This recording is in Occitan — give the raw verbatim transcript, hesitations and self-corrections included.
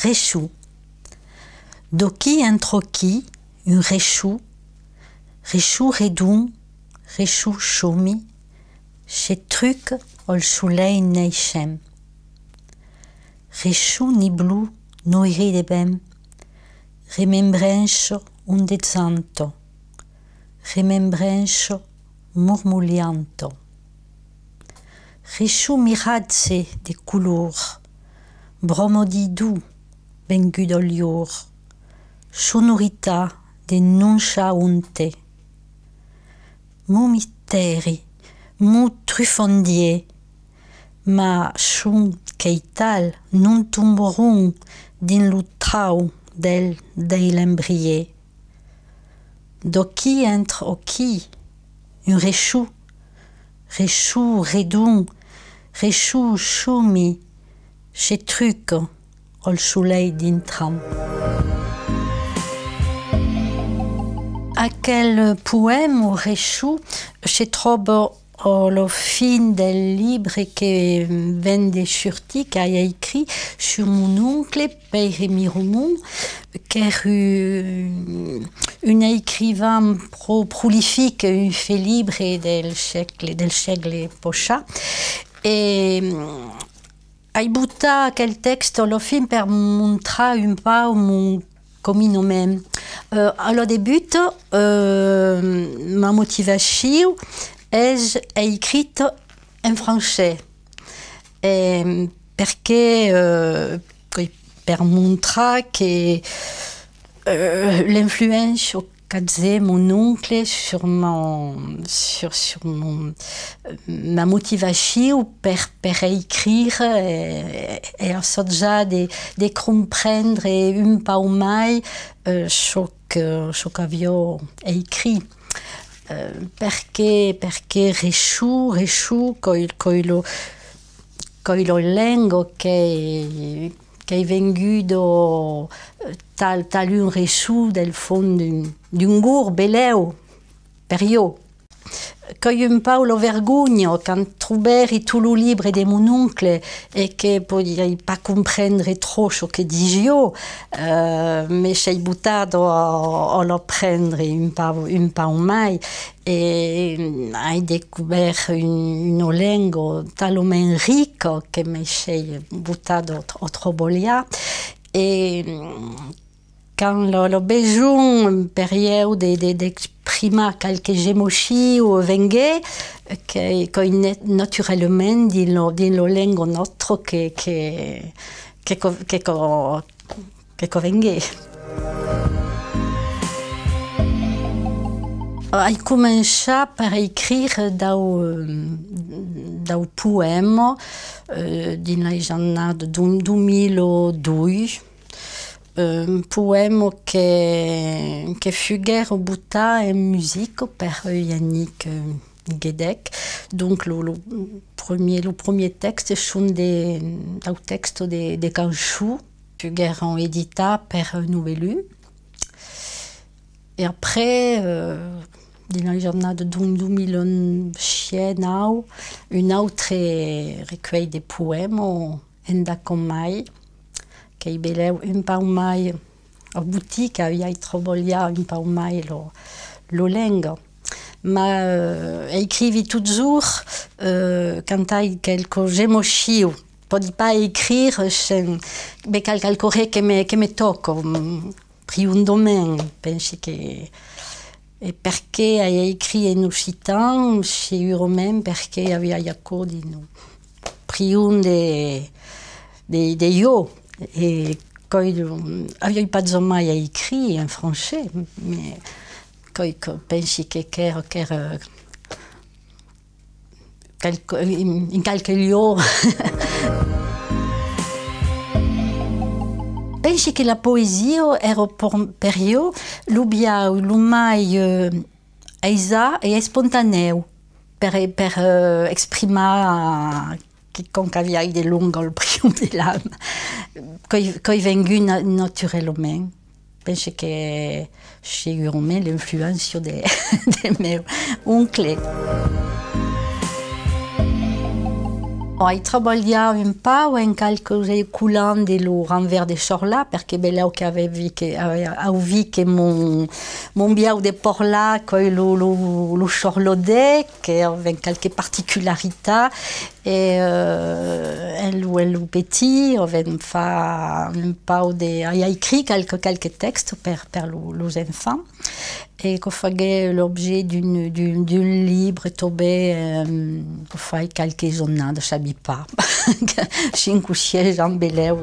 Rechon. Doquí entre aquí, un rechon, rechon redon, rechon chòmi, se truca al solelh naissent. Rechon niblon noiri de vent, remembrança ondejanta, remembrança mormolhanta. Rechon miratge de color, broma didon venguda al jorn, sonoritat de non sap onte. Mon mistèri, mon trufandier, ma son qu'ei tal, non tombarón dins lo trau del deilembrier. Doquí entre aquí, un rechon, rechon redon, rechon chòmi, se truca al solelh dintrant. Aquel poèma, Rechon, se tròba a la fin del libre que ven de sortir, qu'ai escrit sus mon oncle Pèire Miromont, qu'èra un, un escrivan pro prolific, un felibre del sègle, del sègle passat. E ai botat aquel tèxte a la fin per montrar un pauc mon caminament. Euh, a la debuta, euh, ma motivacion es escrita en francés. E perque, euh, que per montrar que, euh, l'influéncia qu'agèt mon oncle sur mon, sur, sur mon, ma motivacion per, per escriure e, e assajar de, de comprendre un pauc mai, euh, çò que, çò qu'aviá escrit. Euh, perque, perque Rechon, Rechon, qu'ei, qu'ei lo, qu'ei la lenga qu'ei, qu'ei venguda, euh, tal, tal un rechon del fons d'un, d'un gorg, belèu, per ieu. Qu'ei un pauc la vergonha, quand trobèri tot lo libre de mon oncle e que podiái pas comprendre tròp çò que disiá, euh, me sei botada a, a l'aprendre un pauc, un pauc mai, e ai descobèrt un, una lenga talament rica que me sei botada a, a trabalhar. E quand lo, lo besonh per ieu de, de, d'exprimar qualques emocion venguèt, que, qu'ei ne-, naturalament dins lo, dins lo lenga nòstra que, que, que, que, que, que, que venguèt. Ai començat per escriure dau, dau poèma, euh, dins las annadas dos, dos mila doi. Un poèma que, que fuguèt botat en musica per Yannick, euh, Guedec. Donc, lo, lo premier, lo premier tèxte son de, dau tèxte de, de cançons. Fuguèron editats per Nouvelle U. E après, euh, dins las annadas dos, dos mila sièis, nau, un autre recuelh de poèmas, Endacòm mai, qu'ei belèu un pauc mai, o botic, aviái trabalhat un pauc mai lo, lo lenga. Ma, euh, escrivi totjorn, euh, quand ai qualques emocions. Pòdi pas escriure sens, me cal qualquaren que me, que me tòca, mm, priondament, pensi que, e perqué ai escrit en occitan? Segurament perqué aviái aquò dins lo priond de, de, de ieu, e qu'ei, aviái pas jamai escrit en francés, mès qu'ei que pensi que, qu'èra, qu'èra qualque, en, en qualque lieu. Pensi que la poesia èra per, per ieu lo biais lo mai, euh, aisat e espontanèu per, per, euh, exprimar quicòm qu'aviái de long al priond de l'anma. Qu'ei, qu'ei vengut na-, naturalament. Pensi que segurament l'influéncia de, de meu oncle. Ai trabalhat un pauc en qualques colant de lo Renvèrs de Chorla, perque belèu que avèvi que, avè-, auvi que mon, mon biau de parlar, qu'es lo, lo, lo chorlodés, que avèm qualque particularitat, e, euh, en lo, en lo petit, avèm fa un pauc de, ai, ai escrit qualque, qualque tèxte per, per lo, los enfants. E que faguèt l'objet d'un, d'un, d'un libre, tanben, euh, que fai qualques annadas, sabi pas, cinc o sièis ans, belèu.